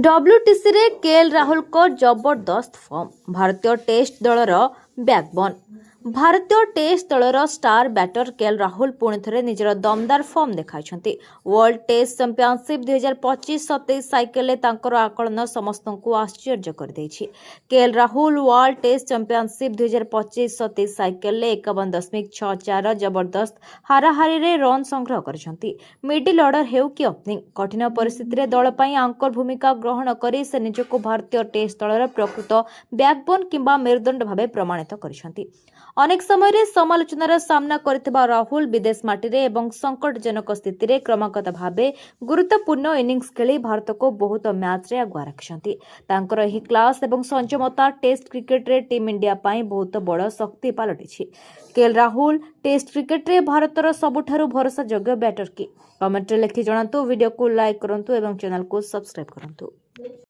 ଡବ୍ଲ୍ୟୁଟିସିରେ KL ରାହୁଲଙ୍କ ଜବରଦସ୍ତ form, ଭାରତୀୟ ଟେଷ୍ଟ ଦଳର ବ୍ୟାକବୋନ୍। ଭାରତୀୟ ଟେଷ୍ଟ ଦଳର ଷ୍ଟାର ବ୍ୟାଟର କେଏଲ୍ ରାହୁଲ ପୁଣି ଥରେ ନିଜର ଦମଦାର ଫର୍ମ ଦେଖାଇଛନ୍ତି। ୱାର୍ଲଡ ଟେଷ୍ଟ ଚାମ୍ପିଅନସିପ୍ 2025-27 ସାଇକେଲରେ ତାଙ୍କର ଆକଳନ ସମସ୍ତଙ୍କୁ ଆଶ୍ଚର୍ଯ୍ୟ କରିଦେଇଛି। K L Rahul world test championship 2025-27 ସାଇକେଲରେ 51.64 ଜବରଦସ୍ତ ହାରାହାରିରେ ରନ୍ ସଂଗ୍ରହ କରିଛନ୍ତି। ମିଡିଲ୍ ଅର୍ଡର ହେଉ କି ଓପନିଂ, କଠିନ ପରିସ୍ଥିତିରେ ଦଳ ପାଇଁ ଆଙ୍କର ଭୂମିକା ଗ୍ରହଣ କରି ସେ ନିଜକୁ ଭାରତୀୟ ଟେଷ୍ଟ ଦଳର ପ୍ରକୃତ ବ୍ୟାକବୋନ୍ କିମ୍ବା ମେରୁଦଣ୍ଡ ଭାବେ ପ୍ରମାଣିତ କରିଛନ୍ତି। ଅନେକ ସମୟରେ ସମାଲୋଚନାର ସାମ୍ନା କରିଥିବା ରାହୁଲ ବିଦେଶ ମାଟିରେ ଏବଂ ସଙ୍କଟଜନକ ସ୍ଥିତିରେ କ୍ରମାଗତ ଭାବେ ଗୁରୁତ୍ୱପୂର୍ଣ୍ଣ ଇନିଂସ ଖେଳି ଭାରତକୁ ବହୁତ ମ୍ୟାଚ୍ରେ ଆଗୁଆ ରଖିଛନ୍ତି। ତାଙ୍କର ଏହି କ୍ଲାସ୍ ଏବଂ ସଂଯମତା ଟେଷ୍ଟ କ୍ରିକେଟରେ ଟିମ୍ ଇଣ୍ଡିଆ ପାଇଁ ବହୁତ ବଡ଼ ଶକ୍ତି ପାଲଟିଛି। କେଏଲ୍ ରାହୁଲ ଟେଷ୍ଟ କ୍ରିକେଟରେ ଭାରତର ସବୁଠାରୁ ଭରସାଯୋଗ୍ୟ ବ୍ୟାଟର କି? କମେଣ୍ଟରେ ଲେଖି ଜଣାନ୍ତୁ। ଭିଡିଓକୁ ଲାଇକ୍ କରନ୍ତୁ ଏବଂ ଚ୍ୟାନେଲକୁ ସବସ୍କ୍ରାଇବ୍ କରନ୍ତୁ।